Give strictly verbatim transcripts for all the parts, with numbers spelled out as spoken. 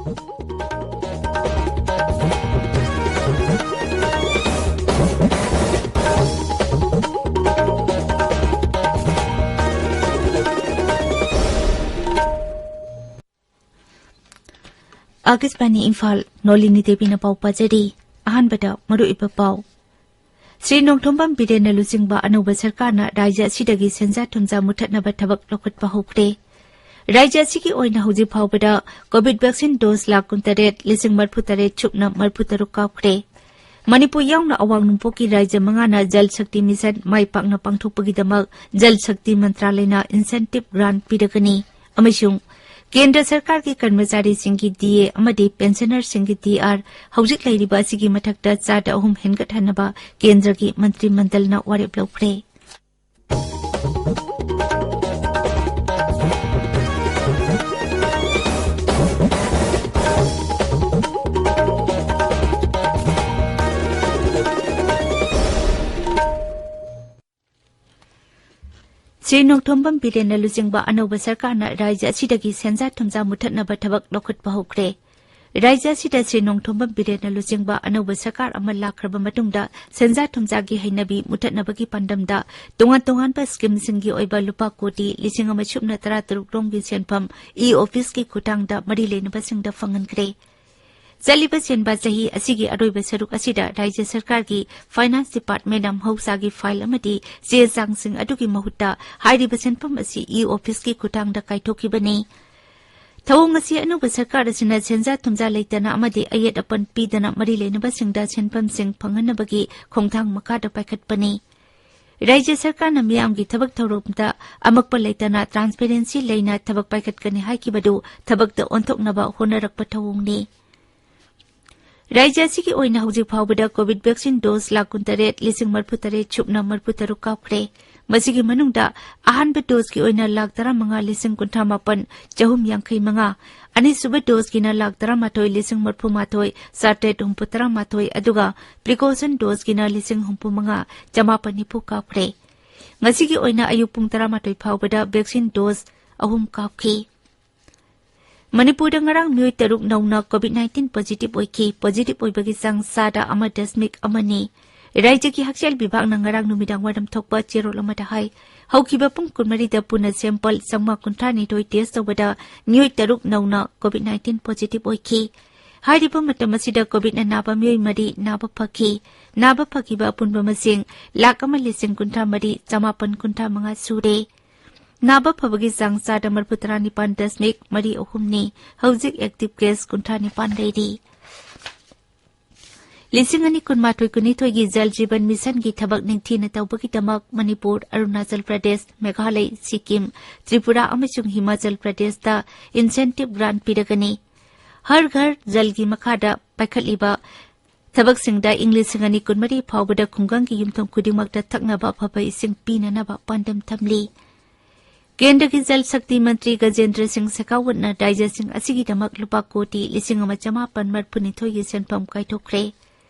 ꯑꯥꯀꯥꯁꯕꯥꯅꯤ ꯏꯝꯐꯥꯜ, ꯅꯣꯂꯤꯅꯤ ꯗꯦꯕꯤꯅ ꯄꯥꯎ ꯄꯥꯖꯔꯤ꯫ ꯑꯍꯥꯟꯕꯗ ꯃꯔꯨꯑꯣꯏꯕ ꯄꯥꯎ꯫ ꯁ꯭ꯔꯤ ꯅꯣꯡꯊꯣꯝꯕꯝ ꯕꯤꯔꯦꯟꯅ ꯂꯨꯆꯤꯡꯕ ꯑꯅꯧꯕ ꯁꯔꯀꯥꯔꯅ ꯔꯥꯖ꯭ꯌ ꯑꯁꯤꯗꯒꯤ ꯁꯦꯟꯖꯥ ꯊꯨꯝꯖꯥ ꯃꯨꯠꯊꯠꯅꯕ ꯊꯕꯛ ꯂꯧꯈꯠꯄ ꯍꯧꯈ꯭ꯔꯦ꯫ ꯔꯥꯖ꯭ꯌ ꯑꯁꯤꯒꯤ ꯑꯣꯏꯅ ꯍꯧꯖꯤꯛ ꯐꯥꯎꯕꯗ ꯀꯣꯚꯤꯗ ꯚꯦꯛꯁꯤꯟ ꯗꯣꯁ ꯂꯥꯈ ꯀꯨꯟꯇꯔꯦꯠ ꯂꯤꯁꯤꯡ ꯃꯔꯤꯐꯨꯇꯔꯦꯠ ꯁꯨꯞꯅ ꯃꯔꯤꯐꯨꯇꯔꯨꯛ ꯀꯥꯞꯈ꯭ꯔꯦ꯫ ꯃꯅꯤꯄꯨꯔ ꯌꯥꯎꯅ ꯑꯋꯥꯡ ꯅꯣꯡꯄꯣꯛꯀꯤ ꯔꯥꯖ꯭ꯌ ꯃꯉꯥꯅ ꯖꯜ ꯁꯛꯇꯤ ꯃꯤꯁꯟ ꯃꯥꯏ ꯄꯥꯛꯅ ꯄꯥꯡꯊꯣꯛꯄꯒꯤꯗꯃꯛ ꯖꯜ ꯁꯛꯇꯤ ꯃꯟꯇ꯭ꯔꯥꯂꯌꯅ ꯏꯟꯁꯦꯟꯇꯤꯚ ꯒ꯭ꯔꯥꯟꯠ ꯄꯤꯔꯒꯅꯤ꯫ ꯑꯃꯁꯨꯡ ꯀꯦꯟꯗ꯭ꯔ ꯁꯔꯀꯥꯔꯒꯤ ꯀꯔꯃꯆꯥꯔꯤꯁꯤꯡꯒꯤ ꯗꯤ ꯑꯦ ꯑꯃꯗꯤ ꯄꯦꯟꯁꯅꯔꯁꯤꯡꯒꯤ ꯗꯤ ꯑꯥꯔ ꯍꯧꯖꯤꯛ ꯂꯩꯔꯤꯕ ꯑꯁꯤꯒꯤ ꯃꯊꯛꯇ ꯆꯥꯗ ꯑꯍꯨꯝ ꯍꯦꯟꯒꯠꯍꯟꯅꯕ ꯀꯦꯟꯗ꯭ꯔꯒꯤ ꯃꯟꯇ꯭ꯔꯤ ꯃꯟꯗꯜꯅ ꯋꯥꯔꯦꯞ ꯂꯧꯈ꯭ꯔꯦ꯫ ꯁ꯭ꯔꯤ ꯅꯣꯡꯊꯣꯝꯕꯝ ꯕꯤꯔꯦꯟꯅ ꯂꯨꯆꯤꯡꯕ ꯑꯅꯧꯕ ꯁꯔꯀꯥꯔꯅ ꯔꯥꯖ꯭ꯌ ꯑꯁꯤꯗꯒꯤ ꯁꯦꯟꯖꯥ ꯊꯨꯝꯖꯥ ꯃꯨꯠꯊꯠꯅꯕ ꯊꯕꯛ ꯂꯧꯈꯠꯄ ꯍꯧꯈ꯭ꯔꯦ꯫ ꯔꯥꯖ꯭ꯌ ꯑꯁꯤꯗ ꯁ꯭ꯔꯤ ꯅꯣꯡꯊꯣꯝꯕꯝ ꯕꯤꯔꯦꯟꯅ ꯂꯨꯆꯤꯡꯕ ꯑꯅꯧꯕ ꯁꯔꯀꯥꯔ ꯑꯃ ꯂꯥꯛꯈ꯭ꯔꯕ ꯃꯇꯨꯡꯗ ꯁꯦꯟꯖꯥ ꯊꯨꯝꯖꯥꯒꯤ ꯍꯩꯅꯕꯤ ꯃꯨꯠꯊꯠꯅꯕꯒꯤ ꯄꯥꯟꯗꯝꯗ ꯇꯣꯉꯥꯟ ꯇꯣꯉꯥꯟꯕ ꯁ꯭ꯀꯤꯝꯁꯤꯡꯒꯤ ꯑꯣꯏꯕ ꯂꯨꯄꯥ ꯀꯣꯇꯤ ꯂꯤꯁꯤꯡ ꯑꯃ ꯁꯨꯞꯅ ꯇꯔꯥ ꯇꯔꯨꯛ ꯔꯣꯝꯒꯤ ꯁꯦꯟꯐꯝ ꯏ ꯑꯣꯐꯤꯁꯀꯤ ꯈꯨꯠꯊꯥꯡꯗ ꯃꯔꯤ ꯂꯩꯅꯕꯁꯤꯡꯗ ꯐꯪꯍꯟꯈ꯭ꯔꯦ꯫ ꯆꯠꯂꯤꯕ ꯁꯦꯟꯕꯥ ꯆꯍꯤ ꯑꯁꯤꯒꯤ ꯑꯔꯣꯏꯕ ꯁꯔꯨꯛ ꯑꯁꯤꯗ ꯔꯥꯖ꯭ꯌ ꯁꯔꯀꯥꯔꯒꯤ ꯐꯥꯏꯅꯥꯟꯁ ꯗꯤꯄꯥꯔꯠꯃꯦꯟꯅ ꯃꯍꯧꯁꯥꯒꯤ ꯐꯥꯏꯜ ꯑꯃꯗꯤ ꯆꯦ ꯆꯥꯡꯁꯤꯡ ꯑꯗꯨꯒꯤ ꯃꯍꯨꯠꯇ ꯍꯥꯏꯔꯤꯕ ꯁꯦꯟꯐꯝ ꯑꯁꯤ ꯏ ꯑꯣꯐꯤꯁꯀꯤ ꯈꯨꯠꯊꯥꯡꯗ ꯀꯥꯏꯊꯣꯛꯈꯤꯕꯅꯤ꯫ ꯊꯧꯑꯣꯡ ꯑꯁꯤ ꯑꯅꯧꯕ ꯁꯔꯀꯥꯔ ꯑꯁꯤꯅ ꯁꯦꯟꯖꯥ ꯊꯨꯝꯖꯥ ꯂꯩꯇꯅ ꯑꯃꯗꯤ ꯑꯌꯦꯠ ꯑꯄꯟ ꯄꯤꯗꯅ ꯃꯔꯤ ꯂꯩꯅꯕꯁꯤꯡꯗ ꯁꯦꯟꯐꯝꯁꯤꯡ ꯐꯪꯍꯟꯅꯕꯒꯤ ꯈꯣꯡꯊꯥꯡ ꯃꯈꯥꯗ ꯄꯥꯏꯈꯠꯄꯅꯤ꯫ ꯔꯥꯖ꯭ꯌ ꯁꯔꯀꯥꯔꯅ ꯃꯤꯌꯥꯝꯒꯤ ꯊꯕꯛ ꯊꯧꯔꯝꯗ ꯑꯃꯛꯄ ꯂꯩꯇꯅ ꯇ꯭ꯔꯥꯟꯁꯄꯦꯔꯦꯟꯁꯤ ꯂꯩꯅ ꯊꯕꯛ ꯄꯥꯏꯈꯠꯀꯅꯤ ꯍꯥꯏꯈꯤꯕꯗꯨ ꯊꯕꯛꯇ ꯑꯣꯟꯊꯣꯛꯅꯕ ꯍꯣꯠꯅꯔꯛꯄ ꯊꯧꯑꯣꯡꯅꯤ꯫ ꯔꯥꯖ꯭ꯌ ꯑꯁꯤꯒꯤ ꯑꯣꯏꯅ ꯍꯧꯖꯤꯛ ꯐꯥꯎꯕꯗ ꯀꯣꯚꯤꯗ ꯚꯦꯛꯁꯤꯟ ꯗꯣꯁ ꯂꯥꯈ ꯀꯨꯟꯇꯔꯦꯠ ꯂꯤꯁꯤꯡ ꯃꯔꯤꯐꯨꯇꯔꯦꯠ ꯁꯨꯞꯅ ꯃꯔꯤꯐꯨꯇꯔꯨꯛ ꯀꯥꯞꯈ꯭ꯔꯦ꯫ ꯃꯁꯤꯒꯤ ꯃꯅꯨꯡꯗ ꯑꯍꯥꯟꯕ ꯗꯣꯁꯀꯤ ꯑꯣꯏꯅ ꯂꯥꯈ ꯇꯔꯥꯃꯉꯥ ꯂꯤꯁꯤꯡ ꯀꯨꯟꯊ꯭ꯔꯥ ꯃꯥꯄꯟ ꯆꯍꯨꯝ ꯌꯥꯡꯈꯩ ꯃꯉꯥ, ꯑꯅꯤꯁꯨꯕ ꯗꯣꯁꯀꯤꯅ ꯂꯥꯈ ꯇꯔꯥꯃꯥꯊꯣꯏ ꯂꯤꯁꯤꯡ ꯃꯔꯤꯐꯨꯃꯥꯊꯣꯏ ꯆꯥꯇ꯭ꯔꯦꯠ ꯍꯨꯝꯐꯨ ꯇꯔꯥꯃꯥꯊꯣꯏ, ꯑꯗꯨꯒ ꯄ꯭ꯔꯤꯀꯣꯁꯟ ꯗꯣꯁꯀꯤꯅ ꯂꯤꯁꯤꯡ ꯍꯨꯝꯐꯨ ꯃꯉꯥ ꯆꯃꯥꯄꯟ ꯅꯤꯐꯨ ꯀꯥꯞꯈ꯭ꯔꯦ꯫ ꯉꯁꯤꯒꯤ ꯑꯣꯏꯅ ꯑꯌꯨꯛ ꯄꯨꯡ ꯇꯔꯥꯃꯥꯊꯣꯏ ꯐꯥꯎꯕꯗ ꯚꯦꯛꯁꯤꯟ ꯗꯣꯁ ꯑꯍꯨꯝ ꯀꯥꯞꯈꯤ꯫ ꯃꯅꯤꯄꯨꯔꯗ ꯉꯔꯥꯡ ꯃꯤꯑꯣꯏ ꯇꯔꯨꯛ ꯅꯧꯅ COVID nineteen positive ꯑꯣꯏꯈꯤ꯫ Positive ꯑꯣꯏꯕꯒꯤ ꯆꯥꯡ ꯆꯥꯗ ꯑꯃ ꯗꯁꯃꯤꯛ ꯑꯃꯅꯤ꯫ ꯔꯥꯖ꯭ꯌꯒꯤ ꯍꯛꯁꯦꯜ ꯕꯤꯚꯥꯒꯅ ꯉꯔꯥꯡ ꯅꯨꯃꯤꯗꯥꯡ ꯋꯥꯏꯔꯝ ꯊꯣꯛꯄ ꯆꯦꯔꯣꯜ ꯑꯃꯗ ꯍꯥꯏ, ꯍꯧꯈꯤꯕ ꯄꯨꯡ ꯀꯨꯟꯃꯔꯤꯗ ꯄꯨꯟꯅ sample ꯆꯥꯝꯃꯉꯥ ꯀꯨꯟꯊ꯭ꯔꯥꯅꯤꯊꯣꯏ test ꯇꯧꯕꯗ ꯃꯤꯑꯣꯏ ꯇꯔꯨꯛ ꯅꯧꯅ COVID nineteen positive ꯑꯣꯏꯈꯤ꯫ ꯍꯥꯏꯔꯤꯕ ꯃꯇꯝ ꯑꯁꯤꯗ COVIDꯅ ꯅꯥꯕ ꯃꯤꯑꯣꯏ ꯃꯔꯤ ꯅꯥꯕ ꯐꯈꯤ꯫ ꯅꯥꯕ ꯐꯈꯤꯕ ꯑꯄꯨꯟꯕ ꯃꯁꯤꯡ ꯂꯥꯈ ꯑꯃ ꯂꯤꯁꯤꯡ ꯀꯨꯟꯊ꯭ꯔꯥ ꯃꯔꯤ ꯆꯥꯃꯥꯄꯟ ꯀꯨꯟꯊ꯭ꯔꯥ ꯃꯉꯥ ꯁꯨꯔꯦ꯫ ꯅꯥꯕ ꯐꯕꯒꯤ ꯆꯥꯡ ꯆꯥꯗ ꯃꯔꯤꯐꯨ ꯇꯔꯥꯅꯤꯄꯥꯟ ꯗꯁꯃꯤꯛ ꯃꯔꯤ ꯑꯍꯨꯝꯅꯤ꯫ ꯍꯧꯖꯤꯛ active case ꯀꯨꯟꯊ꯭ꯔꯥ ꯅꯤꯄꯥꯟ ꯂꯩꯔꯤ꯫ ꯂꯤꯁꯤꯡ ꯑꯅꯤ ꯀꯨꯟꯃꯥꯊꯣꯏ ꯀꯨꯟꯅꯤꯊꯣꯏꯒꯤ ꯖꯜ ꯖꯤꯕꯟ ꯃꯤꯁꯟꯒꯤ ꯊꯕꯛ ꯅꯤꯡꯊꯤꯅ ꯇꯧꯕꯒꯤꯗꯃꯛ ꯃꯅꯤꯄꯨꯔ, ꯑꯔꯨꯅꯥꯆꯜ ꯄ꯭ꯔꯗꯦꯁ, ꯃꯦꯘꯥꯂꯩ, ꯁꯤꯛꯀꯤꯝ, ꯇ꯭ꯔꯤꯄꯨꯔꯥ ꯑꯃꯁꯨꯡ ꯍꯤꯃꯥꯆꯜ ꯄ꯭ꯔꯗꯦꯁꯇ incentive grant ꯄꯤꯔꯒꯅꯤ꯫ ꯍꯔ ꯘꯔ ꯖꯜꯒꯤ ꯃꯈꯥꯗ ꯄꯥꯏꯈꯠꯂꯤꯕ ꯊꯕꯛꯁꯤꯡꯗ ꯏꯪ ꯂꯤꯁꯤꯡ ꯑꯅꯤ ꯀꯨꯟꯃꯔꯤ ꯐꯥꯎꯕꯗ ꯈꯨꯡꯒꯪꯒꯤ ꯌꯨꯝꯊꯣꯡ ꯈꯨꯗꯤꯡꯃꯛꯇ ꯊꯛꯅꯕ ꯑꯐꯕ ꯏꯁꯤꯡ ꯄꯤꯅꯅꯕ ꯄꯥꯟꯗꯝ ꯊꯝꯂꯤ꯫ ꯀꯦꯟꯗ꯭ꯔꯒꯤ ꯖꯜ ꯁꯛꯇꯤ ꯃꯟꯇ꯭ꯔꯤ ꯒꯖꯦꯟꯗ꯭ꯔ ꯁꯤꯡ ꯁꯦꯈꯥꯋꯠꯅ ꯔꯥꯖ꯭ꯌꯁꯤꯡ ꯑꯁꯤꯒꯤꯗꯃꯛ ꯂꯨꯄꯥ ꯀꯣꯇꯤ ꯂꯤꯁꯤꯡ ꯑꯃ ꯆꯃꯥꯄꯟ ꯃꯔꯤꯐꯨꯅꯤꯊꯣꯏꯒꯤ ꯁꯦꯟꯐꯝ ꯀꯥꯏꯊꯣꯛꯈ꯭ꯔꯦ꯫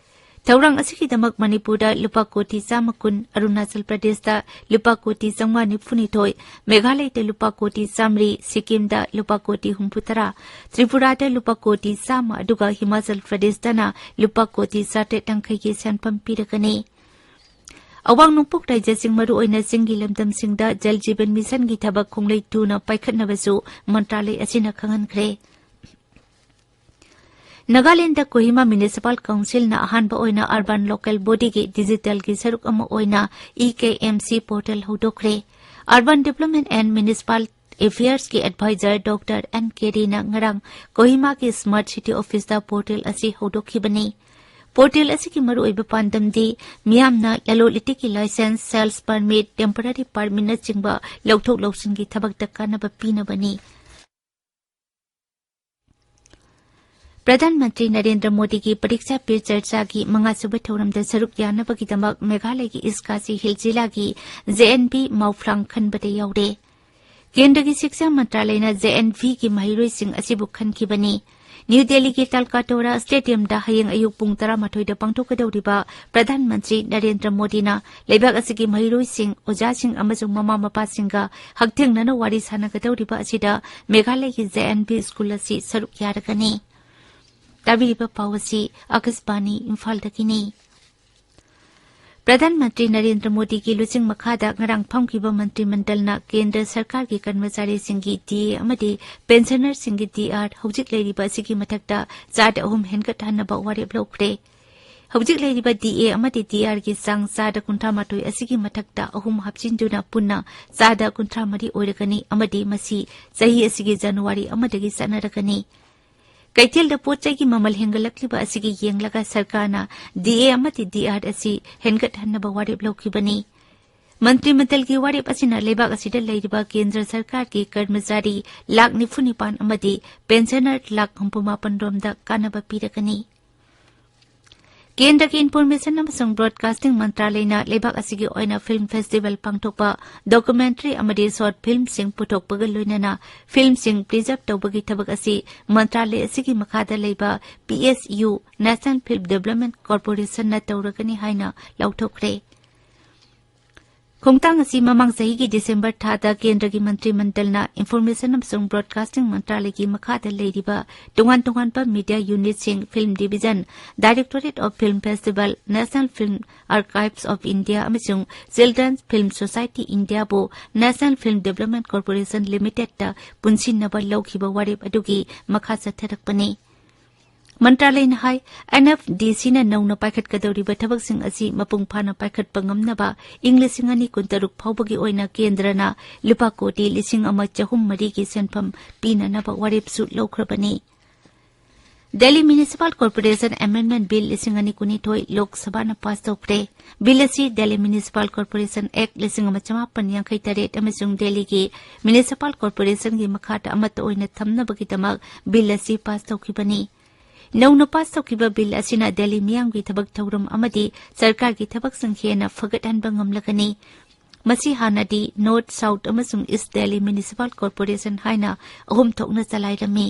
ꯊꯧꯔꯥꯡ ꯑꯁꯤꯒꯤꯗꯃꯛ ꯃꯅꯤꯄꯨꯔꯗ ꯂꯨꯄꯥ ꯀꯣꯇꯤ ꯆꯥꯝꯃ ꯀꯨꯟ, ꯑꯔꯨꯅꯥꯆꯜ ꯄ꯭ꯔꯗꯦꯁꯇ ꯂꯨꯄꯥ ꯀꯣꯇꯤ ꯆꯥꯝꯃꯉꯥ ꯅꯤꯐꯨꯅꯤꯊꯣꯏ, ꯃꯦꯘꯥꯂꯌꯗ ꯂꯨꯄꯥ ꯀꯣꯇꯤ ꯆꯥꯝꯃꯔꯤ, ꯁꯤꯛꯀꯤꯝꯗ ꯂꯨꯄꯥ ꯀꯣꯇꯤ ꯍꯨꯝꯐꯨꯇꯔꯥ, ꯇ꯭ꯔꯤꯄꯨꯔꯥꯗ ꯂꯨꯄꯥ ꯀꯣꯇꯤ ꯆꯥꯝꯃ, ꯑꯗꯨꯒ ꯍꯤꯃꯥꯆꯜ ꯄ꯭ꯔꯗꯦꯁꯇꯅ ꯂꯨꯄꯥ ꯀꯣꯇꯤ ꯆꯥꯇ꯭ꯔꯦꯠ ꯌꯥꯡꯈꯩꯒꯤ ꯁꯦꯟꯐꯝ ꯄꯤꯔꯒꯅꯤ꯫ ꯑꯋꯥꯡ ꯅꯣꯡꯄꯣꯛ ꯔꯥꯖ꯭ꯌꯁꯤꯡ, ꯃꯔꯨꯑꯣꯏꯅ ꯆꯤꯡꯒꯤ ꯂꯝꯗꯝꯁꯤꯡꯗ ꯖꯜ ꯖꯤꯕꯟ ꯃꯤꯁꯟꯒꯤ ꯊꯕꯛ ꯈꯣꯡꯂꯩ ꯇꯨꯅ ꯄꯥꯏꯈꯠꯅꯕꯁꯨ ꯃꯟꯇ꯭ꯔꯥꯂꯌ ꯑꯁꯤꯅ ꯈꯪꯍꯟꯈ꯭ꯔꯦ꯫ ꯅꯥꯒꯥꯂꯦꯟꯗ ꯀꯣꯍꯤꯃꯥ ꯃ꯭ꯌꯨꯅꯤꯁꯤꯄꯥꯜ ꯀꯥꯎꯟꯁꯤꯜꯅ ꯑꯍꯥꯟꯕ ꯑꯣꯏꯅ ꯑꯔꯕꯥꯟ ꯂꯣꯀꯦꯜ ꯕꯣꯗꯤꯒꯤ ꯗꯤꯖꯤꯇꯦꯜꯒꯤ ꯁꯔꯨꯛ ꯑꯃ ꯑꯣꯏꯅ E K M C portal ꯍꯧꯗꯣꯛꯈ꯭ꯔꯦ꯫ Urban Development and Municipal Affairsꯀꯤ ꯑꯦꯗꯚꯥꯏꯖꯔ ꯗꯣꯛꯇꯔ ꯑꯦꯟ ꯀꯦꯔꯤꯅ ꯉꯔꯥꯡ ꯀꯣꯍꯤꯃꯥꯒꯤ ꯁ꯭ꯃꯥꯔꯠ ꯁꯤꯇꯤ ꯑꯣꯐꯤꯁꯇ ꯄꯣꯔꯇꯦꯜ ꯑꯁꯤ ꯍꯧꯗꯣꯛꯈꯤꯕꯅꯤ꯫ ꯄꯣꯔꯇꯦꯜ ꯑꯁꯤꯒꯤ ꯃꯔꯨꯑꯣꯏꯕ ꯄꯥꯟꯗꯝꯗꯤ ꯃꯤꯌꯥꯝꯅ ꯂꯂꯣꯟ ꯏꯇꯤꯛꯀꯤ ꯂꯥꯏꯁꯦꯟꯁ, ꯁꯦꯜꯁ ꯄꯔꯃꯤꯠ, ꯇꯦꯝꯄꯔꯔꯤ ꯄꯔꯃꯤꯠꯅꯆꯤꯡꯕ ꯂꯧꯊꯣꯛ ꯂꯧꯁꯤꯟꯒꯤ ꯊꯕꯛꯇ ꯀꯥꯟꯅꯕ ꯄꯤꯅꯕꯅꯤ꯫ ꯄ꯭ꯔꯙꯥꯟ ꯃꯟꯇ꯭ꯔꯤ ꯅꯔꯦꯟꯗ꯭ꯔ ꯃꯣꯗꯤꯒꯤ ꯄꯔꯤꯛꯁꯥ ꯄꯦ ꯆꯔꯆꯥꯒꯤ ꯃꯉꯥꯁꯨꯕ ꯊꯧꯔꯝꯗ ꯁꯔꯨꯛ ꯌꯥꯅꯕꯒꯤꯗꯃꯛ ꯃꯦꯘꯥꯂꯌꯒꯤ ꯏꯁ ꯈꯥꯁꯤ ꯍꯤꯜ ꯖꯤꯂꯥꯒꯤ ꯖꯦ ꯑꯦꯟ ꯚꯤ ꯃꯥꯎꯐ꯭ꯂꯥꯡ ꯈꯟꯕꯗ ꯌꯥꯎꯔꯦ꯫ ꯀꯦꯟꯗ꯭ꯔꯒꯤ ꯁꯤꯛꯁꯥ ꯃꯟꯇ꯭ꯔꯥꯂꯌꯅ ꯖꯦ ꯑꯦꯟ ꯚꯤꯒꯤ ꯃꯍꯩꯔꯣꯏꯁꯤꯡ ꯑꯁꯤꯕꯨ ꯈꯟꯈꯤꯕꯅꯤ꯫ ꯅ꯭ꯌꯨ ꯗꯦꯜꯂꯤꯒꯤ ꯇꯥꯜꯀꯥꯇꯣꯔꯥ ꯁ꯭ꯇꯦꯗꯤꯌꯝꯗ ꯍꯌꯦꯡ ꯑꯌꯨꯛ ꯄꯨꯡ ꯇꯔꯥꯃꯥꯊꯣꯏꯗ ꯄꯥꯡꯊꯣꯛꯀꯗꯧꯔꯤꯕ ꯄ꯭ꯔꯙꯥꯟ ꯃꯟꯇ꯭ꯔꯤ ꯅꯔꯦꯟꯗ꯭ꯔ ꯃꯣꯗꯤꯅ ꯂꯩꯕꯥꯛ ꯑꯁꯤꯒꯤ ꯃꯍꯩꯔꯣꯏꯁꯤꯡ, ꯑꯣꯖꯥꯁꯤꯡ ꯑꯃꯁꯨꯡ ꯃꯃꯥ ꯃꯄꯥꯁꯤꯡꯒ ꯍꯛꯊꯦꯡꯅꯅ ꯋꯥꯔꯤ ꯁꯥꯟꯅꯒꯗꯧꯔꯤꯕ ꯑꯁꯤꯗ ꯃꯦꯘꯥꯂꯌꯒꯤ ꯖꯦ ꯑꯦꯟ ꯚꯤ ꯁ꯭ꯀꯨꯜ ꯑꯁꯤ ꯁꯔꯨꯛ ꯌꯥꯔꯒꯅꯤ꯫ ꯇꯥꯕꯤꯔꯤꯕ ꯄꯥꯎ ꯑꯁꯤ ꯑꯥꯀꯥꯁꯕꯥꯅꯤ ꯏꯝꯐꯥꯜꯗꯒꯤꯅꯤ꯫ ꯄ꯭ꯔꯙꯥꯟ ꯃꯟꯇ꯭ꯔꯤ ꯅꯔꯦꯟꯗ꯭ꯔ ꯃꯣꯗꯤꯒꯤ ꯂꯨꯆꯤꯡ ꯃꯈꯥꯗ ꯉꯔꯥꯡ ꯐꯝꯈꯤꯕ ꯃꯟꯇ꯭ꯔꯤ ꯃꯟꯗꯜꯅ ꯀꯦꯟꯗ꯭ꯔ ꯁꯔꯀꯥꯔꯒꯤ ꯀꯔꯃꯆꯥꯔꯤꯁꯤꯡꯒꯤ ꯗꯤ ꯑꯦ ꯑꯃꯗꯤ ꯄꯦꯟꯁꯅꯔꯁꯤꯡꯒꯤ ꯗꯤ ꯑꯥꯔ ꯍꯧꯖꯤꯛ ꯂꯩꯔꯤꯕ ꯑꯁꯤꯒꯤ ꯃꯊꯛꯇ ꯆꯥꯗ ꯑꯍꯨꯝ ꯍꯦꯟꯒꯠꯍꯟꯅꯕ ꯋꯥꯔꯦꯞ ꯂꯧꯈ꯭ꯔꯦ꯫ ꯍꯧꯖꯤꯛ ꯂꯩꯔꯤꯕ ꯗꯤ ꯑꯦ ꯑꯃꯗꯤ ꯗꯤ ꯑꯥꯔꯒꯤ ꯆꯥꯡ ꯆꯥꯗ ꯀꯨꯟꯊ꯭ꯔꯥ ꯃꯥꯊꯣꯏ ꯑꯁꯤꯒꯤ ꯃꯊꯛꯇ ꯑꯍꯨꯝ ꯍꯥꯞꯆꯤꯟꯗꯨꯅ ꯄꯨꯟꯅ ꯆꯥꯗ ꯀꯨꯟꯊ꯭ꯔꯥ ꯃꯔꯤ ꯑꯣꯏꯔꯒꯅꯤ ꯑꯃꯗꯤ ꯃꯁꯤ ꯆꯍꯤ ꯑꯁꯤꯒꯤ ꯖꯅꯋꯥꯔꯤ ꯑꯃꯗꯒꯤ ꯆꯠꯅꯔꯒꯅꯤ꯫ ꯀꯩꯊꯦꯜꯗ ꯄꯣꯠ ꯆꯩꯒꯤ ꯃꯃꯜ ꯍꯦꯟꯒꯠꯂꯛꯂꯤꯕ ꯑꯁꯤꯒꯤ ꯌꯦꯡꯂꯒ ꯁꯔꯀꯥꯔꯅ ꯗꯤ ꯑꯦ ꯑꯃꯗꯤ ꯗꯤ ꯑꯥꯔ ꯑꯁꯤ ꯍꯦꯟꯒꯠꯍꯟꯅꯕ ꯋꯥꯔꯦꯞ ꯂꯧꯈꯤꯕꯅꯤ꯫ ꯃꯟꯇ꯭ꯔꯤ ꯃꯟꯗꯜꯒꯤ ꯋꯥꯔꯦꯞ ꯑꯁꯤꯅ ꯂꯩꯕꯥꯛ ꯑꯁꯤꯗ ꯂꯩꯔꯤꯕ ꯀꯦꯟꯗ꯭ꯔ ꯁꯔꯀꯥꯔꯒꯤ ꯀꯔꯃꯆꯥꯔꯤ ꯂꯥꯈ ꯅꯤꯐꯨ ꯅꯤꯄꯥꯟ ꯑꯃꯗꯤ ꯄꯦꯟꯁꯅꯔ ꯂꯥꯈ ꯍꯨꯝꯐꯨ ꯃꯥꯄꯟ ꯔꯣꯝꯗ ꯀꯥꯟꯅꯕ ꯄꯤꯔꯒꯅꯤ꯫ ꯀꯦꯟꯗ꯭ꯔꯒꯤ ꯏꯟꯐꯣꯔꯃꯦꯁꯟ ꯑꯃꯁꯨꯡ ꯕ꯭ꯔꯣꯗꯀꯥꯁꯇꯤꯡ ꯃꯟꯇ꯭ꯔꯥꯂꯌꯅ ꯂꯩꯕꯥꯛ ꯑꯁꯤꯒꯤ ꯑꯣꯏꯅ ꯐꯤꯜꯝ ꯐꯦꯁꯇꯤꯚꯦꯜ ꯄꯥꯡꯊꯣꯛꯄ, ꯗꯣꯀꯨꯃꯦꯟꯇꯔꯤ ꯑꯃꯗꯤ ꯁꯣꯔꯠ ꯐꯤꯜꯝꯁꯤꯡ ꯄꯨꯊꯣꯛꯄꯒ ꯂꯣꯏꯅꯅ ꯐꯤꯜꯝꯁꯤꯡ ꯄ꯭ꯔꯤꯖꯔꯚ ꯇꯧꯕꯒꯤ ꯊꯕꯛ ꯑꯁꯤ ꯃꯟꯇ꯭ꯔꯥꯂꯌ ꯑꯁꯤꯒꯤ ꯃꯈꯥꯗ ꯂꯩꯕ P S U, national film development ꯀꯣꯔꯄꯣꯔꯦꯁꯟꯅ ꯇꯧꯔꯒꯅꯤ ꯍꯥꯏꯅ ꯂꯥꯎꯊꯣꯛꯈ꯭ꯔꯦ꯫ ꯈꯣꯡꯊꯥꯡ ꯑꯁꯤ ꯃꯃꯥꯡ ꯆꯍꯤꯒꯤ ꯗꯤꯁꯦꯝꯕꯔ ꯊꯥꯗ ꯀꯦꯟꯗ꯭ꯔꯒꯤ ꯃꯟꯇ꯭ꯔꯤ ꯃꯟꯗꯜꯅ ꯏꯟꯐꯣꯔꯃꯦꯁꯟ ꯑꯃꯁꯨꯡ ꯕ꯭ꯔꯣꯗꯀꯥꯁꯇꯤꯡ ꯃꯟꯇ꯭ꯔꯥꯂꯌꯒꯤ ꯃꯈꯥꯗ ꯂꯩꯔꯤꯕ ꯇꯣꯉꯥꯟ ꯇꯣꯉꯥꯟꯕ ꯃꯤꯗꯤꯌꯥ ꯌꯨꯅꯤꯠꯁꯤꯡ, film division, directorate of film festival, national film archives of India ꯑꯃꯁꯨꯡ ꯆꯤꯜꯗ꯭ꯔꯦꯟꯁ ꯐꯤꯜꯝ ꯁꯣꯁꯥꯏꯇꯤ ꯏꯟꯗꯤꯌꯥꯕꯨ ꯅꯦꯁꯅꯦꯜ ꯐꯤꯜꯝ ꯗꯤꯚꯦꯂꯞꯃꯦꯟꯠ ꯀꯣꯔꯄꯣꯔꯦꯁꯟ ꯂꯤꯃꯤꯇꯦꯗꯇ ꯄꯨꯟꯁꯤꯟꯅꯕ ꯂꯧꯈꯤꯕ ꯋꯥꯔꯦꯞ ꯑꯗꯨꯒꯤ ꯃꯈꯥ ꯆꯠꯊꯔꯛꯄꯅꯤ꯫ ꯃꯟꯇ꯭ꯔꯥꯂꯌꯅ ꯍꯥꯏ, ꯑꯦꯟ ꯑꯦꯐ ꯗꯤ ꯁꯤꯅ ꯅꯧꯅ ꯄꯥꯏꯈꯠꯀꯗꯧꯔꯤꯕ ꯊꯕꯛꯁꯤꯡ ꯑꯁꯤ ꯃꯄꯨꯡ ꯐꯥꯅ ꯄꯥꯏꯈꯠꯄ ꯉꯝꯅꯕ ꯏꯪ ꯂꯤꯁꯤꯡ ꯑꯅꯤ ꯀꯨꯟꯇꯔꯨꯛ ꯐꯥꯎꯕꯒꯤ ꯑꯣꯏꯅ ꯀꯦꯟꯗ꯭ꯔꯅ ꯂꯨꯄꯥ ꯀꯣꯇꯤ ꯂꯤꯁꯤꯡ ꯑꯃ ꯆꯍꯨꯝ ꯃꯔꯤꯒꯤ ꯁꯦꯟꯐꯝ ꯄꯤꯅꯅꯕ ꯋꯥꯔꯦꯞꯁꯨ ꯂꯧꯈ꯭ꯔꯕꯅꯤ꯫ Delhi municipal corporation amendment bill ꯂꯤꯁꯤꯡ ꯑꯅꯤ ꯀꯨꯟꯅꯤꯊꯣꯏ ꯂꯣꯛ ꯁꯚꯥꯅ ꯄꯥꯁ ꯇꯧꯈ꯭ꯔꯦ꯫ ꯕꯤꯜ ꯑꯁꯤ ꯗꯦꯜꯂꯤ ꯃ꯭ꯌꯨꯅꯤꯁꯤꯄꯥꯜ ꯀꯣꯔꯄꯣꯔꯦꯁꯟ ꯑꯦꯛꯠ ꯂꯤꯁꯤꯡ ꯑꯃ ꯆꯃꯥꯄꯟ ꯌꯥꯡꯈꯩ ꯇꯔꯦꯠ ꯑꯃꯁꯨꯡ ꯗꯦꯜꯂꯤꯒꯤ ꯃ꯭ꯌꯨꯅꯤꯁꯤꯄꯥꯜ ꯀꯣꯔꯄꯣꯔꯦꯁꯟꯒꯤ ꯃꯈꯥꯗ ꯑꯃꯠꯇ ꯑꯣꯏꯅ ꯊꯝꯅꯕꯒꯤꯗꯃꯛ ꯕꯤꯜ ꯑꯁꯤ ꯄꯥꯁ ꯇꯧꯈꯤꯕꯅꯤ꯫ ꯅꯧꯅ ꯄꯥꯁ ꯇꯧꯈꯤꯕ ꯕꯤꯜ ꯑꯁꯤꯅ ꯗꯦꯜꯂꯤ ꯃꯤꯌꯥꯝꯒꯤ ꯊꯕꯛ ꯊꯧꯔꯝ ꯑꯃꯗꯤ ꯁꯔꯀꯥꯔꯒꯤ ꯊꯕꯛꯁꯤꯡ ꯍꯦꯟꯅ ꯐꯒꯠꯍꯟꯕ ꯉꯝꯂꯒꯅꯤ꯫ ꯃꯁꯤ ꯍꯥꯟꯅꯗꯤ ꯅꯣꯔꯊ, ꯁꯥꯎꯊ ꯑꯃꯁꯨꯡ ꯏꯁ꯭ꯠ ꯗꯦꯜꯂꯤ ꯃ꯭ꯌꯨꯅꯤꯁꯤꯄꯥꯜ ꯀꯣꯔꯄꯣꯔꯦꯁꯟ ꯍꯥꯏꯅ ꯑꯍꯨꯝ ꯊꯣꯛꯅ ꯆꯂꯥꯏꯔꯝꯃꯤ꯫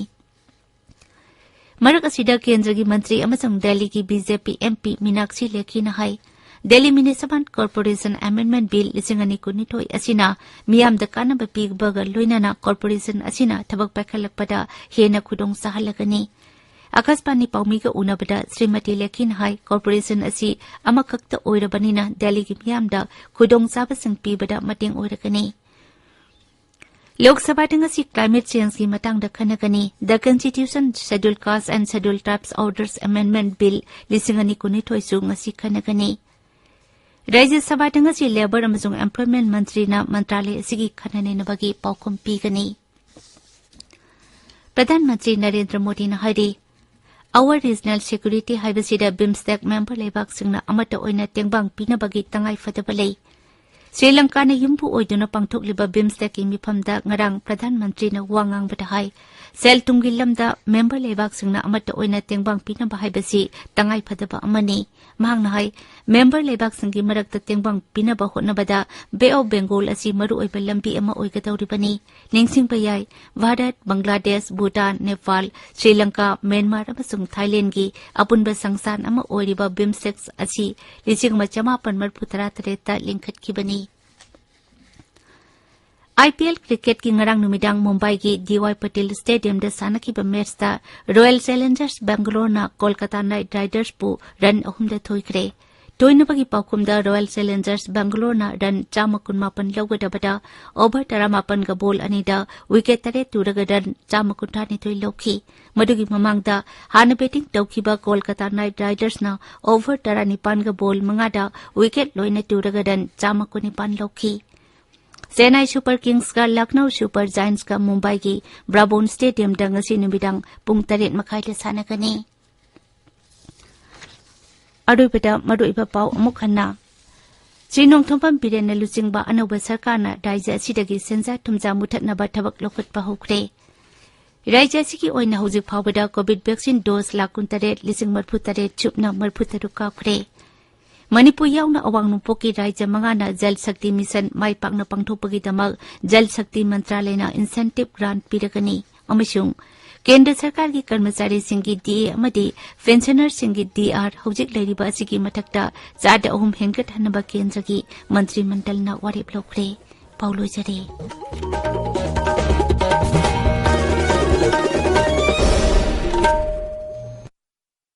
ꯃꯔꯛ ꯑꯁꯤꯗ ꯀꯦꯟꯗ꯭ꯔꯒꯤ ꯃꯟꯇ꯭ꯔꯤ ꯑꯃꯁꯨꯡ ꯗꯦꯜꯂꯤꯒꯤ B J P M P Meenakshi ꯂꯦꯈꯤꯅ ꯍꯥꯏ, Delhi municipal corporation amendment bill ꯂꯤꯁꯤꯡ ꯑꯅꯤ ꯀꯨꯟꯅꯤꯊꯣꯏ ꯑꯁꯤꯅ ꯃꯤꯌꯥꯝꯗ ꯀꯥꯟꯅꯕ ꯄꯤꯕꯒ ꯂꯣꯏꯅꯅ ꯀꯣꯔꯄꯣꯔꯦꯁꯟ ꯑꯁꯤꯅ ꯊꯕꯛ ꯄꯥꯏꯈꯠꯂꯛꯄꯗ ꯍꯦꯟꯅ ꯈꯨꯗꯣꯡ ꯆꯥꯍꯜꯂꯒꯅꯤ꯫ ꯑꯀꯥꯁꯕꯥꯅꯤ ꯄꯥꯎꯃꯤꯒ ꯎꯅꯕꯗ ꯁ꯭ꯔꯤꯃꯇꯤ ꯂꯦꯈꯤꯅ ꯍꯥꯏ, ꯀꯣꯔꯄꯣꯔꯦꯁꯟ ꯑꯁꯤ ꯑꯃꯈꯛꯇ ꯑꯣꯏꯔꯕꯅꯤꯅ ꯗꯦꯜꯂꯤꯒꯤ ꯃꯤꯌꯥꯝꯗ ꯈꯨꯗꯣꯡꯆꯥꯕꯁꯤꯡ ꯄꯤꯕꯗ ꯃꯇꯦꯡ ꯑꯣꯏꯔꯒꯅꯤ꯫ ꯂꯣꯛ ꯁꯚꯥꯗ ꯉꯁꯤ ꯀ꯭ꯂꯥꯏꯃꯦꯠ ꯆꯦꯟꯖꯀꯤ ꯃꯇꯥꯡꯗ ꯈꯟꯅꯒꯅꯤ꯫ The Constitution, Schedule Caste and Schedule Tribes Orders Amendment Bill ꯂꯤꯁꯤꯡ ꯑꯅꯤ ꯀꯨꯟꯅꯤꯊꯣꯏꯁꯨ ꯉꯁꯤ ꯈꯟꯅꯒꯅꯤ꯫ ꯔꯥꯖ꯭ꯌ ꯁꯚꯥꯗ ꯉꯁꯤ ꯂꯦꯕꯔ ꯑꯃꯁꯨꯡ ꯑꯦꯝꯄ꯭ꯂꯣꯏꯃꯦꯟꯠ ꯃꯟꯇ꯭ꯔꯤꯅ ꯃꯟꯇ꯭ꯔꯥꯂꯌ ꯑꯁꯤꯒꯤ ꯈꯟꯅ ꯅꯩꯅꯕꯒꯤ ꯄꯥꯎꯈꯨꯝ ꯄꯤꯒꯅꯤ꯫ ꯄ꯭ꯔꯙꯥꯟ ꯃꯟꯇ꯭ꯔꯤ ꯅꯔꯦꯟꯗ꯭ꯔ ꯃꯣꯗꯤꯅ ꯍꯥꯏꯔꯤ, Our Regional Security ꯍꯥꯏꯕꯁꯤꯗ ꯕꯤꯝꯁꯇꯦꯛ ꯃꯦꯝꯕꯔ ꯂꯩꯕꯥꯛꯁꯤꯡꯅ ꯑꯃꯠꯇ ꯑꯣꯏꯅ ꯇꯦꯡꯕꯥꯡ ꯄꯤꯅꯕꯒꯤ ꯇꯉꯥꯏ ꯐꯗꯕ ꯂꯩ꯫ ꯁ꯭ꯔꯤ ꯂꯪꯀꯥꯅ ꯌꯨꯝꯕꯨ ꯑꯣꯏꯗꯨꯅ ꯄꯥꯡꯊꯣꯛꯂꯤꯕ ꯕꯤꯝꯁꯇꯦꯛꯀꯤ ꯃꯤꯐꯝꯗ ꯉꯔꯥꯡ ꯄ꯭ꯔꯙꯥꯟ ꯃꯟꯇ꯭ꯔꯤꯅ ꯋꯥ ꯉꯥꯡꯕꯗ ꯍꯥꯏ, ꯁꯦꯜ ꯊꯨꯝꯒꯤ ꯂꯝꯗ ꯃꯦꯝꯕꯔ ꯂꯩꯕꯥꯛꯁꯤꯡꯅ ꯑꯃꯠꯇ ꯑꯣꯏꯅ ꯇꯦꯡꯕꯥꯡ ꯄꯤꯅꯕ ꯍꯥꯏꯕꯁꯤ ꯇꯉꯥꯏ ꯐꯗꯕ ꯑꯃꯅꯤ꯫ ꯃꯍꯥꯛꯅ ꯍꯥꯏ, ꯃꯦꯝꯕꯔ ꯂꯩꯕꯥꯛꯁꯤꯡꯒꯤ ꯃꯔꯛꯇ ꯇꯦꯡꯕꯥꯡ ꯄꯤꯅꯕ ꯍꯣꯠꯅꯕꯗ ꯕꯦ ꯑꯣꯐ ꯕꯦꯡꯒꯣꯜ ꯑꯁꯤ ꯃꯔꯨꯑꯣꯏꯕ ꯂꯝꯕꯤ ꯑꯃ ꯑꯣꯏꯒꯗꯧꯔꯤꯕꯅꯤ꯫ ꯅꯤꯡꯁꯤꯡꯕ ꯌꯥꯏ, ꯚꯥꯔꯠ, ꯕꯪꯒ꯭ꯂꯥꯗꯦꯁ, ꯚꯨꯇꯥꯟ, ꯅꯦꯄꯥꯜ, ꯁ꯭ꯔꯤ ꯂꯪꯀꯥ, ꯃ꯭ꯌꯥꯟꯃꯥꯔ ꯑꯃꯁꯨꯡ ꯊꯥꯏꯂꯦꯟꯗꯒꯤ ꯑꯄꯨꯟꯕ ꯁꯪꯁꯥꯟ ꯑꯃ ꯑꯣꯏꯔꯤꯕ ꯕꯤꯝꯁꯇꯦꯛ ꯑꯁꯤ ꯂꯤꯁꯤꯡ ꯑꯃ ꯆꯃꯥꯄꯟ ꯃꯔꯤꯐꯨ ꯇꯔꯥ ꯇꯔꯦꯠꯇ ꯂꯤꯡꯈꯠꯈꯤꯕꯅꯤ꯫ ꯑꯥꯏ ꯄꯤ ꯑꯦꯜ ꯀ꯭ꯔꯤꯀꯦꯠꯀꯤ ꯉꯔꯥꯡ ꯅꯨꯃꯤꯗꯥꯡ ꯃꯨꯝꯕꯥꯏꯒꯤ ꯗꯤ ꯋꯥꯏ ꯄꯇꯦꯜ ꯁ꯭ꯇꯦꯗꯤꯌꯝꯗ ꯁꯥꯟꯅꯈꯤꯕ ꯃꯦꯆꯇ ꯔꯣꯌꯦꯜ ꯆꯦꯂꯦꯟꯖꯔꯁ ꯕꯦꯡꯒꯂꯣꯔꯅ ꯀꯣꯜꯀꯇꯥ ꯅꯥꯏꯠ ꯔꯥꯏꯗꯔꯁꯄꯨ ꯔꯟ ꯑꯍꯨꯝꯗ ꯊꯣꯏꯈ꯭ꯔꯦ꯫ ꯊꯣꯏꯅꯕꯒꯤ ꯄꯥꯎꯈꯨꯝꯗ ꯔꯣꯌꯦꯜ ꯆꯦꯂꯦꯟꯖꯔꯁ ꯕꯦꯡꯒꯂꯣꯔꯅ ꯔꯟ ꯆꯥꯝꯃ ꯀꯨꯟꯃꯥꯄꯟ ꯂꯧꯒꯗꯕꯗ ꯑꯣꯚꯔ ꯇꯔꯥꯃꯥꯄꯟꯒ ꯕꯣꯜ ꯑꯅꯤꯗ ꯋꯤꯀꯦꯠ ꯇꯔꯦꯠ ꯇꯨꯔꯒ ꯔꯟ ꯆꯥꯝꯃ ꯀꯨꯟꯊ꯭ꯔꯥꯅꯤꯊꯣꯏ ꯂꯧꯈꯤ꯫ ꯃꯗꯨꯒꯤ ꯃꯃꯥꯡꯗ ꯍꯥꯟꯅ ꯕꯦꯇꯤꯡ ꯇꯧꯈꯤꯕ ꯀꯣꯜꯀꯇꯥ ꯅꯥꯏꯠ ꯔꯥꯏꯗꯔꯁꯅ ꯑꯣꯚꯔ ꯇꯔꯥꯅꯤꯄꯥꯟꯒ ꯕꯣꯜ ꯃꯉꯥꯗ ꯋꯤꯀꯦꯠ ꯂꯣꯏꯅ ꯇꯨꯔꯒ ꯔꯟ ꯆꯥꯝꯃ ꯀꯨꯟꯅꯤꯄꯥꯟ ꯂꯧꯈꯤ꯫ ꯆꯦꯟꯅꯥꯏ ꯁꯨꯄꯔ ꯀꯤꯡꯁꯀ ꯂꯈꯅꯧ ꯁꯨꯄꯔ ꯖꯥꯏꯟꯁꯀ ꯃꯨꯝꯕꯥꯏꯒꯤ ꯕ꯭ꯔꯥꯕꯣꯟ ꯁ꯭ꯇꯦꯗꯤꯌꯝꯗ ꯉꯁꯤ ꯅꯨꯃꯤꯗꯥꯡ ꯄꯨꯡ ꯇꯔꯦꯠ ꯃꯈꯥꯏꯗ ꯁꯥꯟꯅꯒꯅꯤ꯫ ꯑꯔꯣꯏꯕꯗ ꯃꯔꯨꯑꯣꯏꯕ ꯄꯥꯎ ꯑꯃꯨꯛ ꯍꯟꯅ꯫ ꯆꯦ ꯅꯣꯡꯊꯣꯝꯕꯝ ꯕꯤꯔꯦꯟꯅ ꯂꯨꯆꯤꯡꯕ ꯑꯅꯧꯕ ꯁꯔꯀꯥꯔꯅ ꯔꯥꯖ꯭ꯌ ꯑꯁꯤꯗꯒꯤ ꯁꯦꯟꯖꯥ ꯊꯨꯝꯖꯥ ꯃꯨꯊꯠꯅꯕ ꯊꯕꯛ ꯂꯧꯈꯠꯄ ꯍꯧꯈ꯭ꯔꯦ꯫ ꯔꯥꯖ꯭ꯌ ꯑꯁꯤꯒꯤ ꯑꯣꯏꯅ ꯍꯧꯖꯤꯛ ꯐꯥꯎꯕꯗ ꯀꯣꯚꯤꯗ ꯚꯦꯛꯁꯤꯟ ꯗꯣꯁ ꯂꯥꯈ ꯀꯨꯟꯇꯔꯦꯠ ꯂꯤꯁꯤꯡ ꯃꯔꯤꯐꯨꯇꯔꯦꯠ ꯁꯨꯞꯅ ꯃꯔꯤꯐꯨꯇꯔꯨꯛ ꯀꯥꯞꯈ꯭ꯔꯦ꯫ ꯃꯅꯤꯄꯨꯔ ꯌꯥꯎꯅ ꯑꯋꯥꯡ ꯅꯣꯡꯄꯣꯛꯀꯤ ꯔꯥꯖ꯭ꯌ ꯃꯉꯥꯅ ꯖꯜ ꯁꯛꯇꯤ ꯃꯤꯁꯟ ꯃꯥꯏ ꯄꯥꯛꯅ ꯄꯥꯡꯊꯣꯛꯄꯒꯤꯗꯃꯛ ꯖꯜ ꯁꯛꯇꯤ ꯃꯟꯇ꯭ꯔꯥꯂꯌꯅ ꯏꯟꯁꯦꯟꯇꯤꯚ ꯒ꯭ꯔꯥꯟꯠ ꯄꯤꯔꯒꯅꯤ ꯑꯃꯁꯨꯡ ꯀꯦꯟꯗ꯭ꯔ ꯁꯔꯀꯥꯔꯒꯤ ꯀꯔꯃꯆꯥꯔꯤꯁꯤꯡꯒꯤ ꯗꯤ ꯑꯦ ꯑꯃꯗꯤ ꯄꯦꯟꯁꯅꯔꯁꯤꯡꯒꯤ ꯗꯤ ꯑꯥꯔ ꯍꯧꯖꯤꯛ ꯂꯩꯔꯤꯕ ꯑꯁꯤꯒꯤ ꯃꯊꯛꯇ ꯆꯥꯗ ꯑꯍꯨꯝ ꯍꯦꯟꯒꯠꯍꯟꯅꯕ ꯀꯦꯟꯗ꯭ꯔꯒꯤ ꯃꯟꯇ꯭ꯔꯤ ꯃꯟꯗꯜꯅ ꯋꯥꯔꯦꯞ ꯂꯧꯈ꯭ꯔꯦ꯫ ꯄꯥꯎ ꯂꯣꯏꯖꯔꯦ꯫